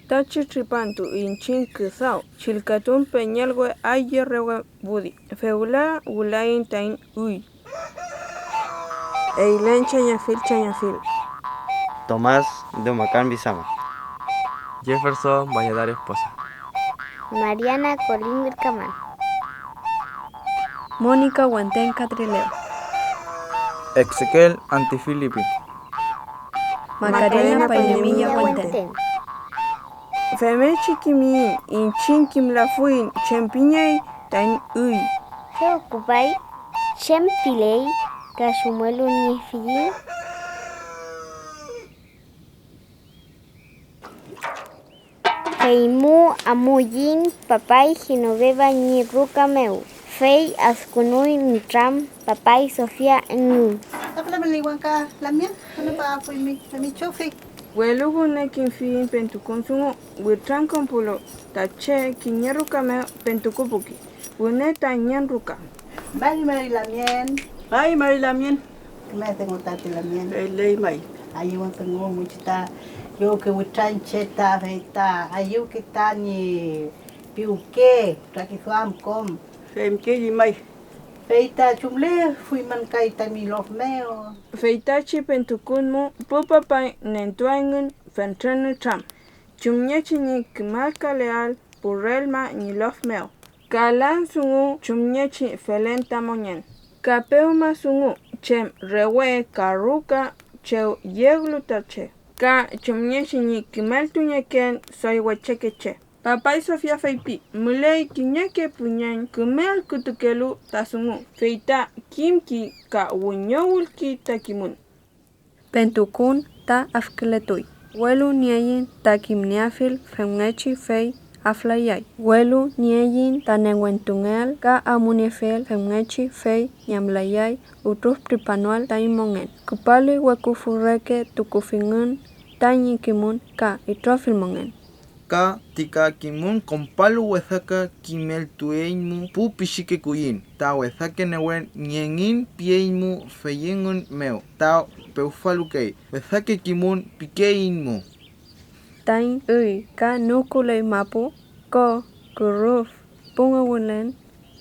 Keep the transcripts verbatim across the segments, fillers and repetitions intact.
Tachi tripantu iñchiñ küdaw, chillkatun peñelwe ayerrewe budi, fewla wülaiñ taiñ üy. Eilen Chañafil, Chañafil. Tomás Deumakan Bizama. Jefferson Valladares Poza. Mariana Colín Vilcamán. Mónica Huentén Catrileo. Exequiel Antifilipi. Macarena Painemilla Huentén. Femngechi kimiyiñ iñchiñ kimlafuiñ chem pingey taiñ üy. Dew küpay, chem piley ka chumwelu ñi fiyiñ. Feymu amuiñ papay Genoveva ñi ruka mew, fey adkünuy nütram papay Sofia engün. Welu wüne kimfiyiñ pentukun dungu, witrankonpulu ta che kiñe ruka mew pentukupuki, wüne ta ngen ruka. May mari lamien. May mari lamien. Küme dungu tati lamien. Feley may. Ayüwün dungu much ta llowke witranche ta, fey ta ayüwke tañi piwke, rakiduam kom. Femkey llemay. Fey ta chumlefuymün kay tami lof mew. Feytachi pentukun mu pu papay nentuayngün fentren nütram, chumngechi ñi kümelkaleael pu relma ñi lof mew, ka lan dungu chumngechi felen ta mongen, ka pewma dungu chem rewe ka ruka chew yeglu ta che, ka chumngechi ñi kimeltunieken doy wechekeche. Papay Sofia feypi: müley kiñeke püñeñ küme allkütukelu ta dungu, fey ta kimki ka wiñowülki ta kimün. Pentukun ta afkületuy, welu nieiñ ta kimnieafiel femngechi fey aflayay, welu nieiñ ta newentungeael ka amuniefiel femngechi fey ñamlayay ütrüftripanoael taiñ mongen. Küpalüy weküfü reke tukufingün tañi kimün ka itrofill mongen. Ka ti ka kimün konpalu wesaka kimeltueiñmu pu pichike kulliñ, ta wesake newen ñi engün pieiñmu fey engün mew ta pewfalukey, wesake kimün pikeiñmu. Taiñ üy ka nükuley mapu, ko, kürüf, pungüwülen,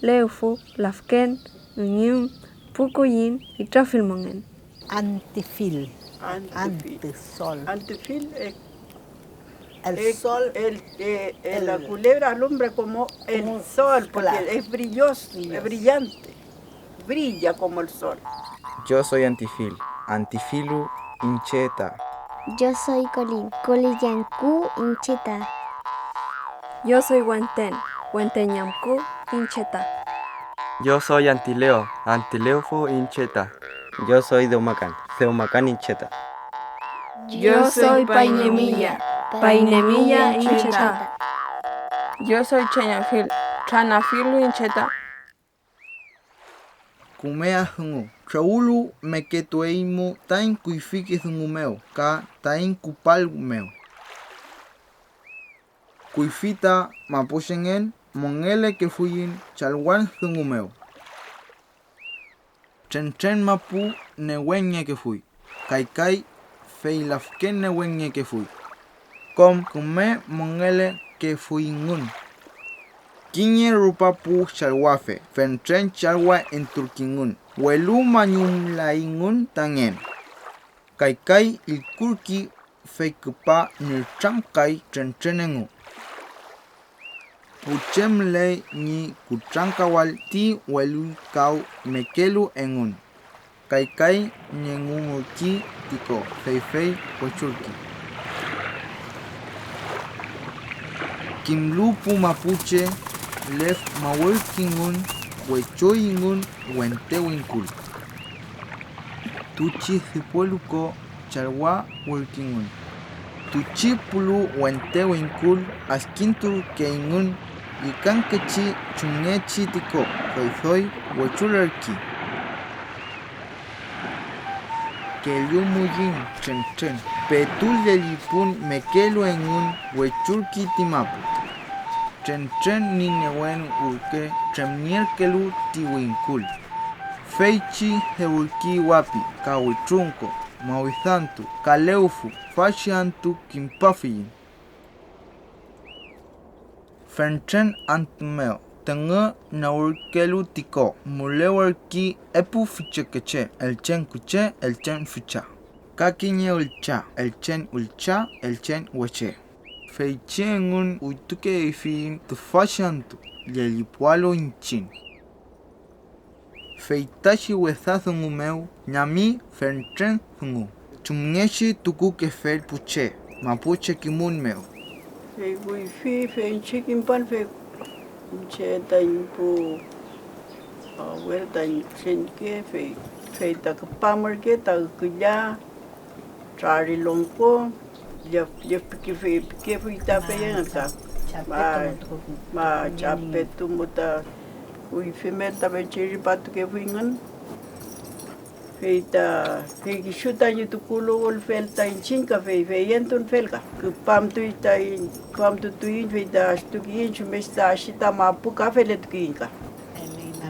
lewfü, lafken, üñüm, pu kulliñ, itrofill mongen. Antifil. Antifil. Antisol. Antifil es, el sol, el, eh, el, la culebra alumbra como el sol, porque es brilloso, es brillante, brilla como el sol. Yo soy Antifil, Antifilu iñche ta. Yo soy Colin, Colin ñamku iñche ta. Yo soy Wenten, Wenten ñamku iñche ta. Yo soy Antileo, Antileofu iñche ta. Yo soy Deumakan, Deumakan iñche ta. Yo soy Painemilla, Painemilla iñche ta. Yo soy Tranafil, Tranafilu iñche ta. Küme adüngu, trawüluwmeketueiñmu taiñ kuyfike dungu mew ka taiñ küpal mew. Kuyfi ta mapuchengen mongelekefuiñ challwan dungu mew. Trentren mapu newenngekefuy, kaykay fey lafken newenngekefuy. Kom küme mongelekefuyngün. Kiñe rupa pu challwafe fentren challwa enturkingün, welu mañumlayngün ta ngen. Kaykay illkurki fey küpa nütramkay trentren engu. Pu che müley ñi kutrankawal ti welulkawmekelu engün, kaykay ñengungürki ti ko, fey fey wechulki. Kimlu pu mapuche, lef mawürkingün, wechoyngün wente wingkul. Tuchi dipuelu ko challwa würkingün. Tuchi pulu wente wingkul adkinturkeyngün llükankechi chumngechi ti ko doy doy wechulerki. Kellumuiñ trentren, petu llellipun mekelu engün wechulki ti mapu. Trentren ñi newen ürke tremnierkelu ti wingkul. Feychi dewülki wapi ka witrunko, mawidantu ka lewfü, fachi antü kimpafiyiñ. fentren antü mew tüngü nagurkelu ti ko, mülewerki epu füchakeche, elchen kuche, elchen fücha, ka kiñe üllcha, elchen üllcha, elchen weche. Feychi engün üytukefiyiñ tüfachi antü, llellipualu iñchiñ. Feytachi wesa dungu mew ñami fentren dungu, chumngechi tukukefel pu che mapuche kimün mew. Fey kuyfi, fey iñche kimpan, fey iñche taiñ pu awel taiñ pu cheñke, fey, fey ta küpam ürke ta ükülla, trari longko, llüf-, llüfpikefuy, pikefuy ta fey engün ka. Ma, ma chapetu mu ta kuyfi mew ta feychi tripatukefuy engün. Fey ta, fey kisu tañi tukuluwülfel ta iñchiñ ka, fey feyentunfel ka. Küpamtuy taiñ, küpamtutuiñ, fey ta astukiyiñ chumngechi ta ashi ta mapu ka feletukiyiñ ka.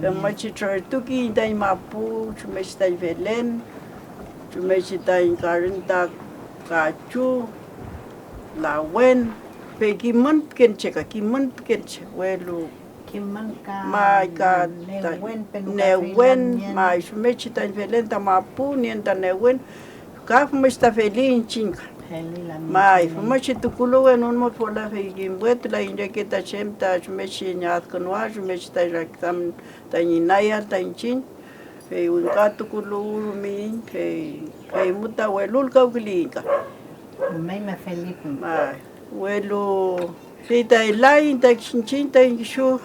Femngechi trürtukiyiñ taiñ mapu chumngechi taiñ felen, chumngechi taiñ karin ta kachu, lawen, fey kimün piken che ka, kimün piken che, welu kimün ka may ka ta newen, newen, may chumngechi taiñ felen ta mapu nien ta newen, ka femngechi ta feli iñchiñ ka. May femngechi tukuluwenun mu fola, fey kimwetulaiñ reke ta chem ta chumngechi ñi adkünuael, chumngechi ta rakiduam tañi inayael ta iñchiñ, fey wingkatukuluwrumiyiñ, fey, fey mu ta welulkawküliyiñ ka. Rume mefeli. May, welu fey ta elaiñ ta iñchiñ taiñ kisu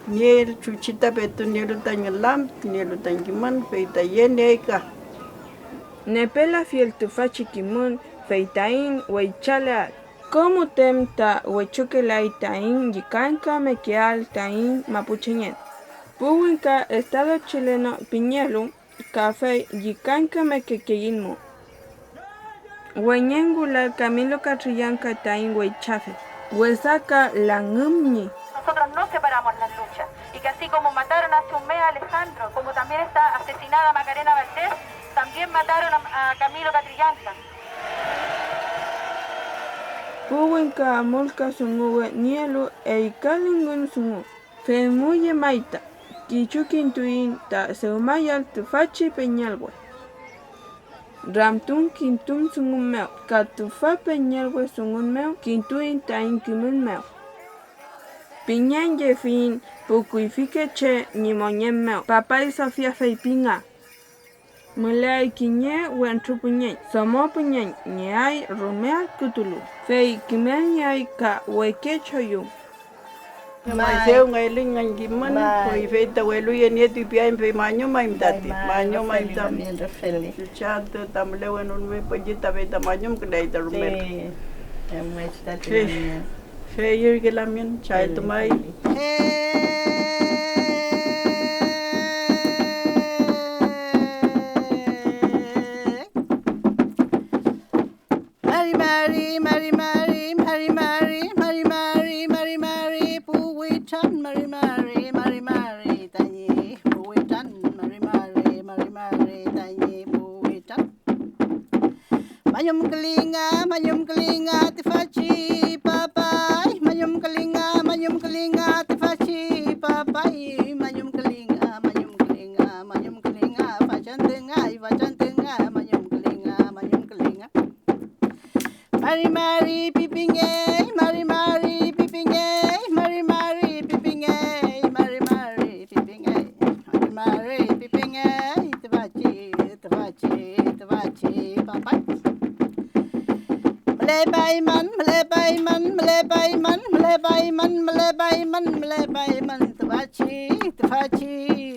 nieel chuchi ta petu nielu ta ngülam, nielu ta kimün, fey ta yeniey ka. Nepelafiel tüfachi kimün, fey taiñ weychaleael. Kom müten ta wechukelay taiñ llükankamekeael taiñ mapuchengen. Pu wingka estado chileno pingelu, kafey llükankamekekeyiñ mu. Weñengulay Camilo Catrillanca taiñ weychafe, wesa ka langümngi. Nosotros no separamos las luchas, y que así como mataron a su me Alejandro, como también está asesinada Macarena Valdés, también mataron a, a Camilo Catrillanca. Pu wingka amulka dunguwe nielu ellkalingün dungu, feymu llemay ta kisu kintuiñ ta dewmayal tüfachi peñelwe. Ramtun kintun dungun mew ka tüfa peñelwe dungun mew kintuiñ taiñ kimün mew. Pingeñyefiyiñ pu kuyfike che ñi mongen mew, papay Sofia feypi nga. Müleay kiñe wentru püñeñ, domo püñeñ ngeay rume allkütulu, fey kümelngeay ka weke choyü. May dew ngelüñ ngañ kimün, fey, fey ta welu yenietuy piaen, fey mañumaymi tati, mañumaymi ta. Chuchi antü ta mülewenun mew pülli ta fey ta mañumküleay ta rumel. Fey, fey ürke lamngen, chaltumay. Mari mari, mari mari, mari mari, mari mari, mari mari, pu witran, mari mari, mari mari, tañi pu witran, mari mari, mari mari, tañi pu witran. Mañumkülinga, mañumkülinga tüfachi papay, mañumkülinga, mañumkülinga tüfachi papay, mañumkülinga, mañumkülinga, mañumkülinga, fachantüngay, fachantüngay, mañumkülinga, mañumkülinga. Mari mari pipingey, mari mari pipingey, mari mari pipingey, mari mari pipingey, mari mari pipingey, tüfachi, tüfachi, tüfachi papay. Mülepayman, mülepayman, mülepayman, mülepayman, mülepayman, mülepayman, tüfachi, tüfachi,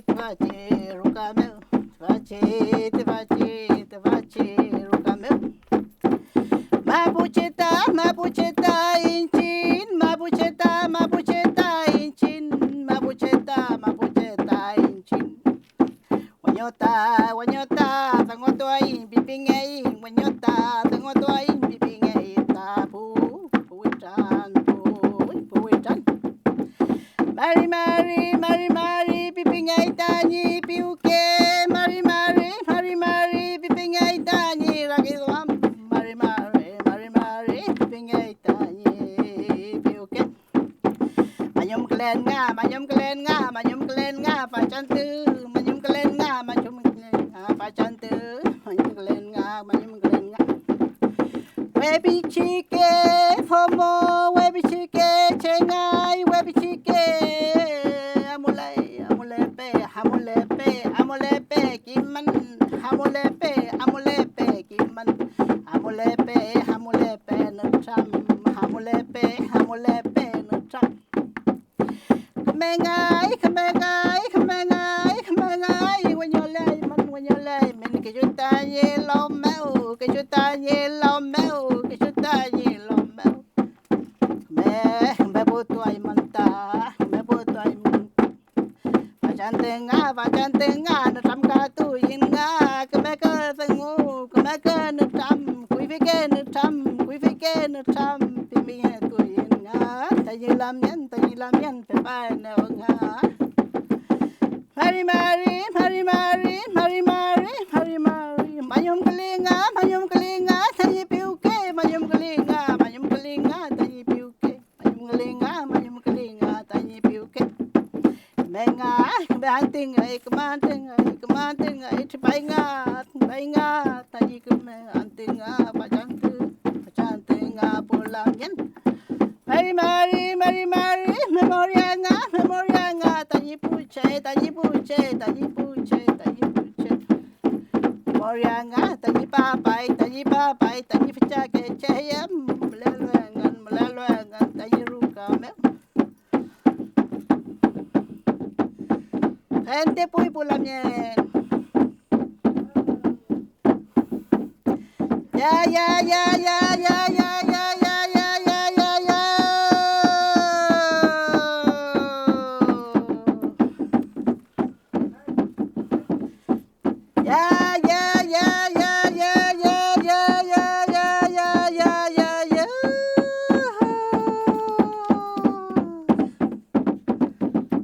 tüfachi ruka mew, tüfachi, tüfachi, tüfachi ruka mew. Mapuche ta, mapuche ta iñchiñ, mapuche ta, mapuche ta iñchiñ, mapuche ta, mapuche ta iñchiñ. Weñota, weñota, dungutuaiñ pipingeiñ, weñota, dungutuaiñ pipingeiñ ta pu, pu witran, pu, pu witran. Mari mari, mari mari pipingey tañi piwke, mari mari, mari mari pipingey tañi rakiduam, mari mari, mari mari pipingey tañi Nga, mañumkülen nga, mañumkülen nga, fachantü, mañumkülen nga, mañumkülen nga, fachantü, mañumkülen nga, mañumkülen nga. We pichike domo, we pichike chengay, we pichike amulay, amulepe, amulepe, amulepe, kimün, amulepe, amulepe, kimün, amulepe, amulepe, nütram, amulepe, amulepe, nütram. Kümengay, kümengay, kümengay, kümengay, weñoleaymün, weñoleaymün, kisu tañi lon mew, kisu tañi lon mew, kisu tañi lon mew. Küme, küme putuaymün ta, küme putuaymün. Fachantü nga, fachantü nga, nütramkatuiñ nga, kümeke dungu, kümeke nütram, kuyfike nütram, kuyfike nütram, pimbiyetuiñ nga, tañi lamngen, tañi lamngen pepaenew nga. Mari mari, mari mari, mari mari, mari mari, mañumküli nga, mañumküli nga, tañi piwke, mañumküli nga, mañumküli nga, tañi piwke. Mañumküli nga, mañumküli nga tañi piwke. Küme nga, küme antü nga, küme antü nga, küme antü nga, tripay nga, tripay nga tañi küme antü nga, fachantü, fachantü nga pu lamngen. Mari mari, mari mari, memoria nga, memoria nga tañi pu che, tañi pu che, tañi pu che, tañi pu che. Memoria nga tañi papay, tañi papay, tañi füchake che em mülelu engün, mülelu engün tañi ruka mew. Fente puwi pu lamngen. Ya, ya, ya. Ya, ya, ya.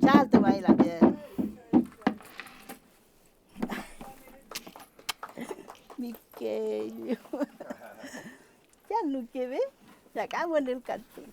Chaltu may lamngen. Mikellu. Ya no quedé. Ya acabo en el cartel.